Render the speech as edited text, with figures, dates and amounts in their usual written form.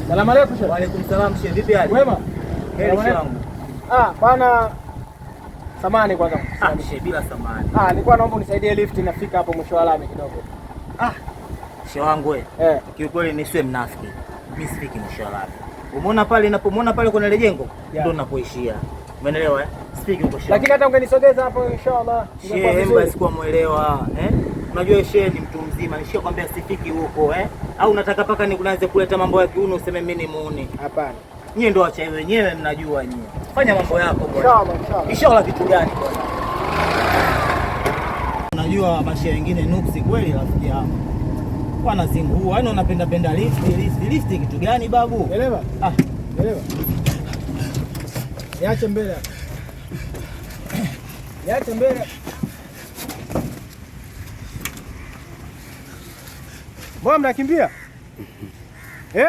Salamu alaykum sheikh. Wa alaykum salam sheikh. Vipi hali? Wema. Heri sheikh wangu. Ah, bana samani kwanza. Ah, sheikh bila samani. Ah, nilikuwa naomba unisaidie lift nafika hapo mwisho wa lami kidogo. Ah. Sheikh wangu wewe. Eh. Kiukweli nisiwe mnafiki. Mimi sifiki mwisho wa lami. Umeona pale ninapomwona pale kuna ile jengo? Yeah. Ndio ninapoishia. Umeelewa eh? Sifiki huko sheikh. Lakini hata ungenisogeza hapo inshallah. ingekuwa Shehe, vizuri. basi kwa mwelewa eh? Unajua shehe ni mtu mzima, nishakwambia sifiki huko eh? Au unataka paka nikuanze kuleta mambo ya kiuno useme mimi ni muuni? Hapana. Nyie ndio wachawi wenyewe, mnajua nyie. Fanya mambo yako bwana. Inshallah, inshallah. Inshallah kitu gani bwana? Unajua mashehe wengine nuksi kweli, rafiki yangu. Wanazingua, yaani wanapenda penda lifti, lifti, lifti kitu gani babu? Dereva? Ah, Dereva. Niache mbele hapo. Niache mbele. Mbona mnakimbia? Eh?